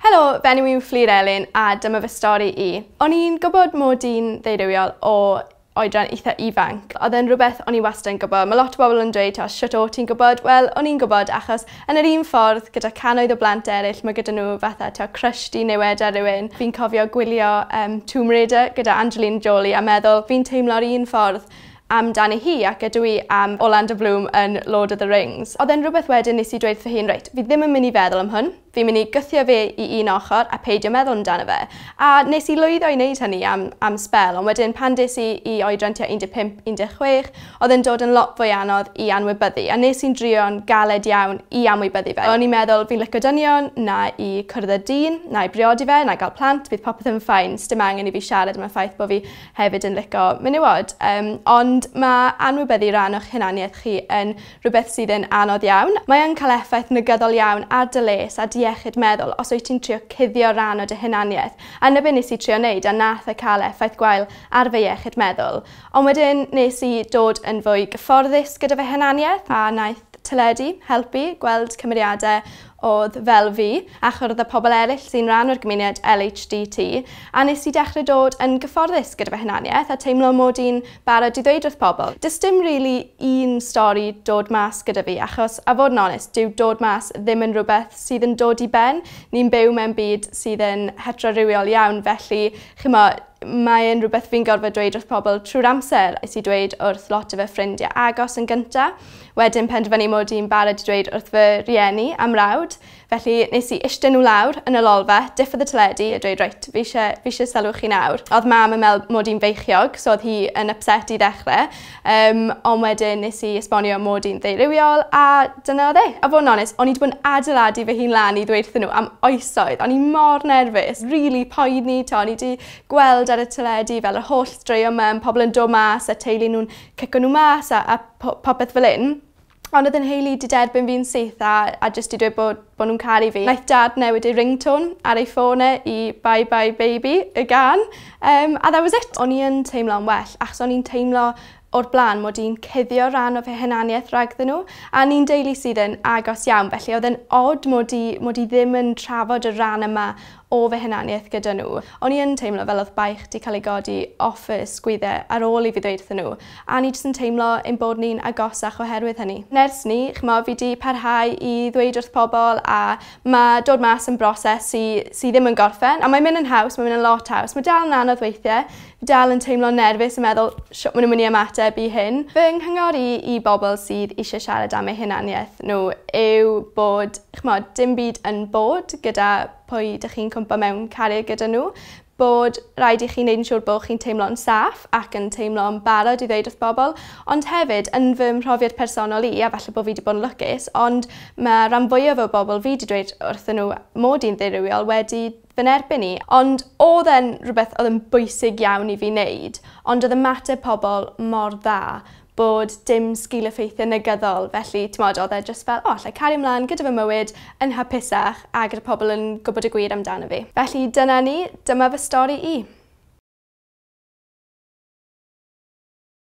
Helo, fy enw i yw Fflur Elin a dyma fy stori i. O'n i'n gwybod mod i'n ddeurywiol o oedran eitha ifanc. Oedd e'n rhywbeth o'n i wastad yn gwybod. Mae lot o bobl yn dweud, shwt o ti'n gwybod? Wel, o'n i'n gwybod achos yn yr un ffordd gyda cannoedd o blant eraill, mae gyda nhw fatha crush diniwed ar rywun. Fi'n cofio gwylio Tomb Raider gyda Angelina Jolie a meddwl fi'n teimlo'r un ffordd amdani hi ac ydw i am Orlando Bloom yn Lord of the Rings. Oedd e'n rhywbeth wedyn nes i dweud wrth fy hun, reit, fi ddim yn mynd i feddwl am hwn, fi'n mynd i gythio fe i un ochr a peidio meddwl amdano fe. A nes i lwyddo i wneud hynny am sbel, ond wedyn pan des i i oedran tua 15, 16, oedd e'n dod yn lot fwy anodd i anwybyddu, a nes i'n drio'n galed iawn i anwybyddu fe. O'n i'n meddwl fi'n licio dynion, na i cwrdd â dyn, na i briodi fe, na i gael plant, bydd popeth yn fine, sdim angen i fi siarad am y ffaith bod fi hefyd yn licio menywod. Ond mae anwybyddu rhan o'ch hunaniaeth chi yn rhywbeth sydd yn anodd iawn. Mae yn cael effaith negyddol iawn ar dy les a dy iechyd meddwl os wyt ti'n trio cuddio rhan o dy hunaniaeth. A 'na be nes i trio wneud a nath e cael effaith gwael ar fy iechyd meddwl. Ond wedyn nes i dod yn fwy gyfforddus gyda fy hunaniaeth a naeth teledu helpu gweld cymeriadau oedd fel fi a chwrdd â pobl eraill sy'n rhan o'r gymuned LHDT, a nes i dechrau dod yn gyfforddus gyda fy hunaniaeth a teimlo mod i'n barod i ddweud wrth pobl. Does dim really un stori dod mas gyda fi achos, a fod yn onest, dyw dod mas ddim yn rhywbeth sydd yn dod i ben. Ni'n byw mewn byd sydd yn heterorywiol iawn, felly chimod, mae'n rhywbeth fi'n gorfod dweud wrth pobl trwy'r amser. Nes i dweud wrth lot o fy ffrindiau agos yn gynta. Wedyn penderfynu mod i'n barod i dweud wrth fy rhieni am mrawd. Felly nes i eistedd nhw lawr yn y lolfa, diffodd y teledu a dweud, reit, fi eisiau sylw chi nawr. Oedd mam yn meddwl mod i'n feichiog, so oedd hi yn upset i ddechrau. Ond wedyn nes i esbonio mod i'n ddeurywiol a dyna oedd e. A fod yn onest, o'n i wedi bod yn adeiladu fy hun lan i ddweud wrthyn nhw am oesoedd. O'n i mor nerfus, really poeni, o'n i wedi gweld ar y teledu fel yr holl straeon yma, pobl yn dod mas a teulu nhw'n cico nhw mas a popeth fel hyn. Ond oedd yn nheulu 'di derbyn fi'n syth a jyst i dweud bod nhw'n caru fi. Naeth dad newid ei ringtone ar ei ffôn e i Bye Bye Baby, y gân. A that was it. O'n i yn teimlo'n well, achos o'n i'n teimlo o'r blaen mod i'n cuddio rhan o fy hunaniaeth rhagddyn nhw. A ni'n deulu sydd yn agos iawn, felly oedd yn odd mod i ddim yn trafod y rhan yma o fy hunaniaeth gyda nhw. O'n i yn teimlo fel oedd baich 'di cael ei godi off y sgwyddau ar ôl i fi ddweud wrthyn nhw. A ni jyst yn teimlo ein bod ni'n agosach oherwydd hynny. Ers 'ny, ch'mo, fi 'di parhau i ddweud wrth pobl a mae dod mas yn broses sy ddim yn gorffen. A mae'n mynd yn haws, mae'n mynd yn lot haws. Mae dal yn anodd weithiau. Fi dal yn teimlo'n nerfus yn meddwl shwt maen nhw'n mynd i ymateb i hyn. Fy nghyngor i i bobl sydd eisiau siarad am eu hunaniaeth nhw yw bod, ch'mod, dim byd yn bod gyda pwy dych chi'n cwmpo mewn cariad gyda nhw, bod rhaid i chi wneud yn siŵr bod chi'n teimlo'n saff ac yn teimlo'n barod i ddweud wrth bobl, ond hefyd yn fy mhrofiad personol i, a falle bod fi wedi bod yn lwcus, ond mae rhan fwyaf o bobl fi wedi dweud wrthyn nhw mod i'n ddeurywiol wedi fy nerbyn i. Ond oedd e'n rhywbeth oedd yn bwysig iawn i fi wneud, ond oedd ymateb pobl mor dda bod dim sgil-effeithiau negyddol, felly t'mod, oedd e jyst fel, o, allai cario ymlaen gyda fy mywyd yn hapusach a gyda pobl yn gwybod y gwir amdano fi. Felly dyna ni, dyma fy stori i.